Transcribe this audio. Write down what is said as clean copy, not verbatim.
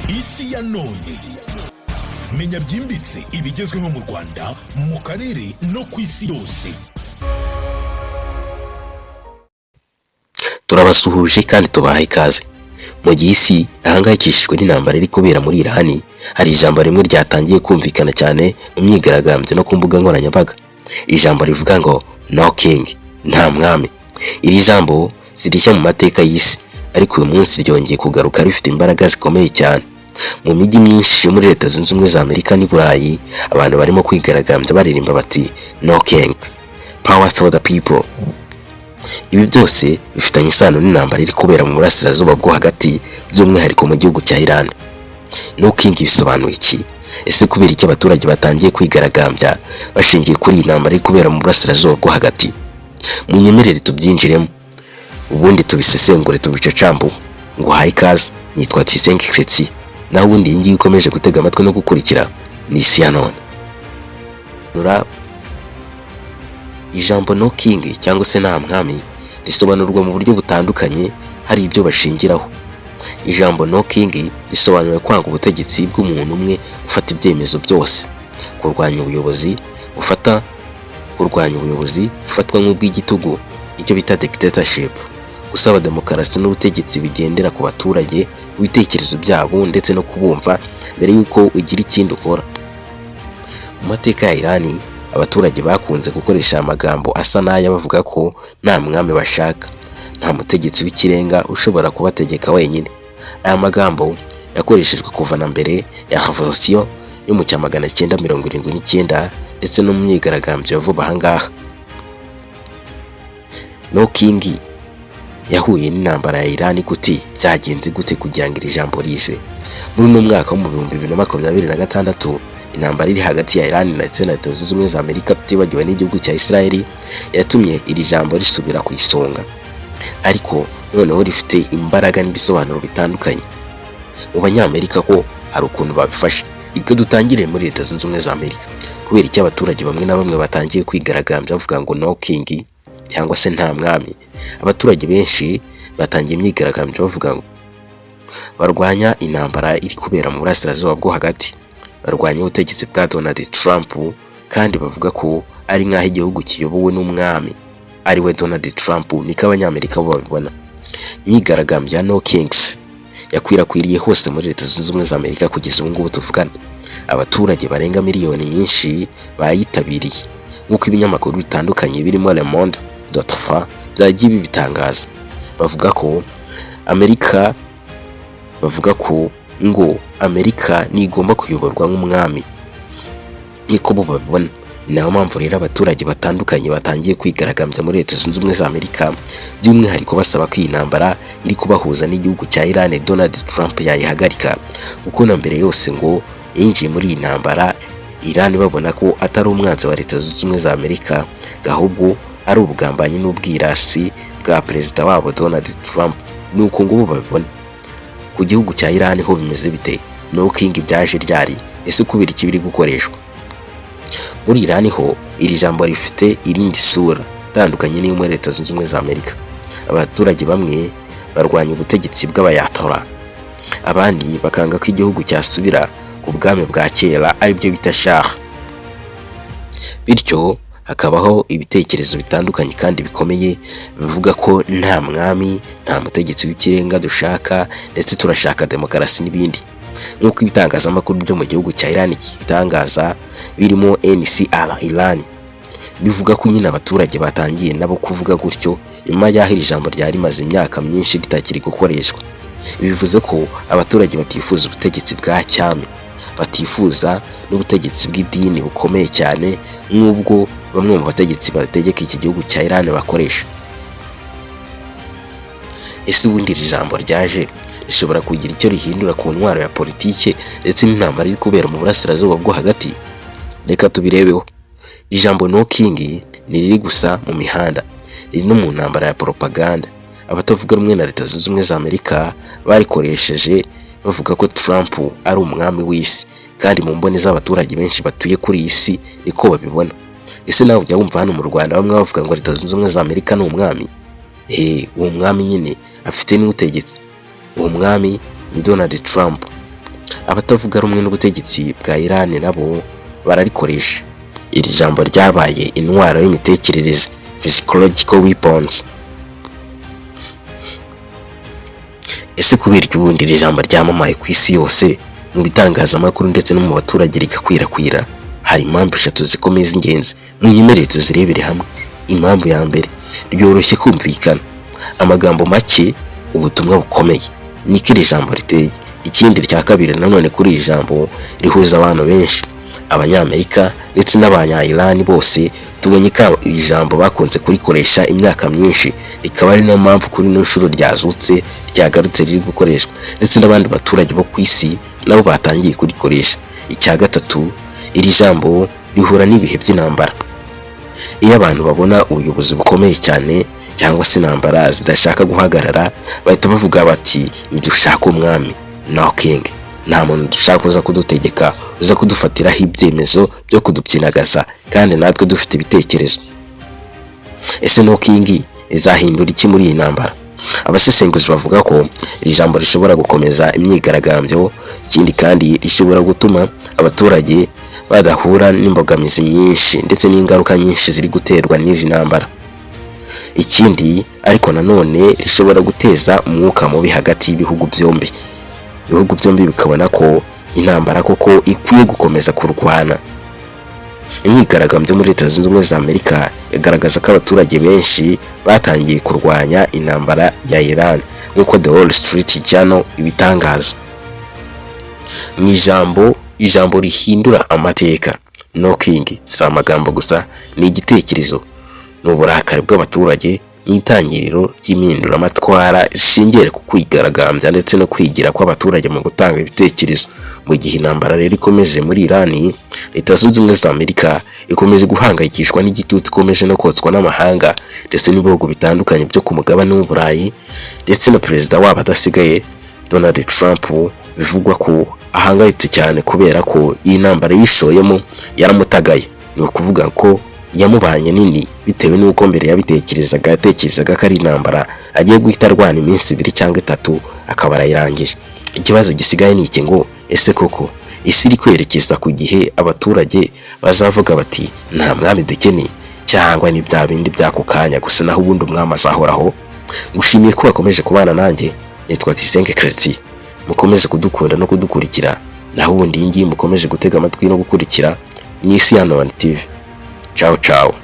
Isi ya none. Menya byimbitse ibigezweho mu Rwanda, mu karere no ku isi yose. Turabasuhuje kandi tubaha ikaze. Mu gihe isi ihangayikishijwe n'intambara iri kubera muri Irani, hari ijambo rimwe ryatangiye kumvikana cyane mu myigaragambyo no ku mbuga nkoranyambaga, ijambo rivuga ngo "No King", nta mwami. Iri jambo si rishya mu mateka y'isi, ariko uyu munsi ryongeye kugaruka rifite imbaraga zikomeye cyane. Mu mijyi myinshi yo muri Leta Zunze Ubumwe za Amerika n'i Burayi, abantu barimo kwigaragambya baririmba bati "No Kings, power to the people". Ibi byose bifitanye isano n'intambara iri kubera mu Burasirazuba bwo Hagati, by'umwihariko mu gihugu cya Iran. No King bisobanuye iki? Ese kubera iki abaturage batangiye kwigaragambya bashingiye kuri iyi ntambara iri kubera mu Burasirazuba bwo Hagati? Munyemerere tubyinjiremo, ubundi tubisesengure, tubicacambu. Ngo haye ikaze, nitwa Tisenke Chrétien, naho ubundi iyi ngiyi ukomeje gutega amatwi no gukurikira ni Isi ya None. Ijambo "No King" cyangwa se nta mwami risobanurwa mu buryo butandukanye, hari ibyo bashingiraho. Ijambo "No King" risobanura kwanga ubutegetsi bw'umuntu umwe ufata ibyemezo byose, kurwanya ubuyobozi bufatwa nk'ubw'igitugu, icyo bita dictatorship, gusaba demokarasi n'ubutegetsi bigendera ku baturage, ku bitekerezo byabo ndetse no kubumva mbere y'uko ugira ikindi ukora. Mu mateka ya Irani, abaturage bakunze gukoresha amagambo asa n'aya bavuga ko nta mwami bashaka, nta mutegetsi w'ikirenga ushobora kubategeka wenyine. Aya magambo yakoreshejwe kuva na mbere ya revolution yo mu cya 979 ndetse no mu myigaragambyo ya vuba aha ngaha. No King yahuye n'intambara ya Iran gute? Byagenze gute kugira ngo iri jambo rize? Muri uno mwaka wo mu 2026, intambara iri hagati ya Iran ndetse na Leta Zunze Ubumwe za Amerika, tutibagiwe n'igihugu cya Israel, yatumye iri jambo risubira ku isonga, ariko noneho rifite imbaraga n'ibisobanuro bitandukanye. Mu Banyamerika ko hari ukuntu babifashe. Reka dutangire muri Leta Zunze Ubumwe za Amerika. Kubera icyo abaturage bamwe na bamwe batangiye kwigaragambya bavuga ngo "No King" cyangwa se nta mwami? Abaturage benshi batangiye imyigaragambyo bavuga ngo barwanya intambara iri kubera mu Burasirazuba bwo Hagati, barwanya ubutegetsi bwa Donald Trump, kandi bavuga ko ari nk'aho igihugu kiyobowe n'umwami ari we Donald Trump. Niko Abanyamerika bo babibona. Imyigaragambyo ya No Kings yakwirakwiriye hose muri Leta Zunze Ubumwe za Amerika. Kugeza ubu ngubu tuvugana, abaturage barenga miliyoni nyinshi bayitabiriye, nk'uko ibinyamakuru bitandukanye birimo Le Monde fa byagiye bibitangaza. Bavuga ko ngo Amerika ntigomba kuyoborwa nk'umwami, niko bo babibona. Ni nayo mpamvu rero abaturage batandukanye batangiye kwigaragambya muri Leta Zunze Ubumwe za Amerika, by'umwihariko basaba ko iyi ntambara iri kubahuza n'igihugu cya Iran Donald Trump yayihagarika, kuko na mbere yose ngo yinjiye muri iyi ntambara, Iran babona ko atari umwanzi wa Leta Zunze Ubumwe za Amerika, ahubwo ari ubugambanyi n'ubwirasi bwa perezida wabo Donald Trump. Ni uko ngo bo babibona. Ku gihugu cya Iran ho bimeze bite? No King byaje ryari? Ese kubera iki biri gukoreshwa? Muri Iran ho iri jambo rifite irindi sura itandukanye n'iyo muri Leta Zunze Ubumwe za Amerika. Abaturage bamwe barwanya ubutegetsi bw'abayatora, abandi bakanga ko igihugu cyasubira ku bwami bwa kera, aribyo bita Shah. Bityo hakabaho ibitekerezo bitandukanye kandi bikomeye bivuga ko nta mwami, nta mutegetsi w'ikirenga dushaka, ndetse turashaka demokarasi n'ibindi, nk'uko ibitangazamakuru byo mu gihugu cya Iran bitangaza, birimo NCR Iran. Bivuga ko nyine abaturage batangiye nabo kuvuga gutyo nyuma y'aho iri jambo ryari rimaze imyaka myinshi ritakiri gukoreshwa. Bivuze ko abaturage batifuza ubutegetsi bwa cyami, batifuza n'ubutegetsi bw'idini bukomeye cyane nk'ubwo bamwe mu bategetsi bategeka iki gihugu cya Iran bakoresha. Ese ubundi iri jambo ryaje rishobora kugira icyo rihindura ku ntwaro ya politike ndetse n'intambara iri kubera mu Burasirazuba bwo Hagati? Reka tubirebeho. Ijambo "No King" ntiriri gusa mu mihanda, riri no mu ntambara ya propaganda. Abatavuga rumwe na Leta Zunze Ubumwe za Amerika barikoresheje bavuga ko Trump ari umwami w'isi, kandi mu mboni z'abaturage benshi batuye kuri iyi si niko babibona. Ese nawe ujya wumva hano mu Rwanda bamwe bavuga ngo Leta Zunze Ubumwe za Amerika ni umwami? Uwo mwami nyine afite n'utegetse, uwo mwami ni Donald Trump. Abatavuga rumwe n'ubutegetsi bwa Iran nabo bararikoresha. Iri jambo ryabaye intwaro y'imitekerereze, psychological weapons. Ese kubera iki ubundi iri jambo ryamamaye ku isi yose mu bitangazamakuru ndetse no mu baturage rigakwirakwira? Hari impamvu eshatu zikomeye z'ingenzi, munyemerere tuzirebere hamwe. Impamvu ya mbere, ryoroshye kumvikana, amagambo make, ubutumwa bukomeye, niko iri jambo riteye. Ikindi rya kabiri nanone kuri iri jambo, rihuza abantu benshi, Abanyamerika ndetse n'Abanya-Iran bose. Tubonye ko iri jambo bakunze kurikoresha imyaka myinshi, rikaba ari nayo mpamvu kuri ino nshuro ryazutse, ryagarutse riri gukoreshwa, ndetse n'abandi baturage bo ku isi nabo batangiye kurikoresha. Icya gatatu, iri jambo rihura n'ibihe by'intambara. Iyo abantu babona ubuyobozi bukomeye cyane cyangwa se intambara zidashaka guhagarara, bahita bavuga bati ntidushaka umwami, no king, nta muntu dushaka uza kudutegeka, uza kudufatiraho ibyemezo byo kudupyinagaza kandi natwe dufite ibitekerezo. Ese no king izahindura iki muri iyi ntambara? Abasesenguzi bavuga ko iri jambo rishobora gukomeza imyigaragambyo. Ikindi kandi, rishobora gutuma abaturage badahura n'imbogamizi nyinshi ndetse n'ingaruka nyinshi ziri guterwa n'izi ntambara. Ikindi ariko nanone, rishobora guteza umwuka mubi hagati y'ibihugu byombi, ibihugu byombi bikabona ko intambara koko ikwiye gukomeza kurwana. Imyigaragambyo muri Leta Zunze Ubumwe za Amerika igaragaza ko abaturage benshi batangiye kurwanya intambara ya Iran, nk'uko The Wall Street Journal ibitangaza. Mu ijambo rihindura amateka, no king si amagambo gusa, ni igitekerezo, ni uburakari bw'abaturage, n'itangiriro ry'impinduramatwara zishingiye ku kwigaragambya ndetse no kwigira kw'abaturage mu gutanga ibitekerezo. Mu gihe intambara rero ikomeje muri Iran, Leta Zunze Ubumwe za Amerika ikomeje guhangayikishwa n'igitutu ikomeje no kotswa n'amahanga ndetse n'ibihugu bitandukanye byo ku mugabane w'Uburayi, ndetse na perezida wabo adasigaye, Donald Trump, bivugwa ko ahangayitse cyane kubera ko iyi ntambara yishoyemo yaramutagaye. Ni ukuvuga ko yamubanye nini bitewe n'uko mbere yabitekerezaga, yatekerezaga ko ari intambara agiye guhita arwana iminsi 2 cyangwa 3 akaba arayirangije. Ikibazo gisigaye ni iki ngo: ese koko isi iri kwerekeza ku gihe abaturage bazavuga bati nta mwami dukeneye, cyangwa ni bya bindi by'ako kanya gusa, naho ubundi umwami azahoraho? Ngushimiye ko wakomeje kubana nanjye. Nitwa Tuyisenge Christian. Mukomeze kudukunda no kudukurikira, naho ubundi iyi ngiyi mukomeje gutega amatwi no gukurikira ni Isi ya None TV. Ciao ciao.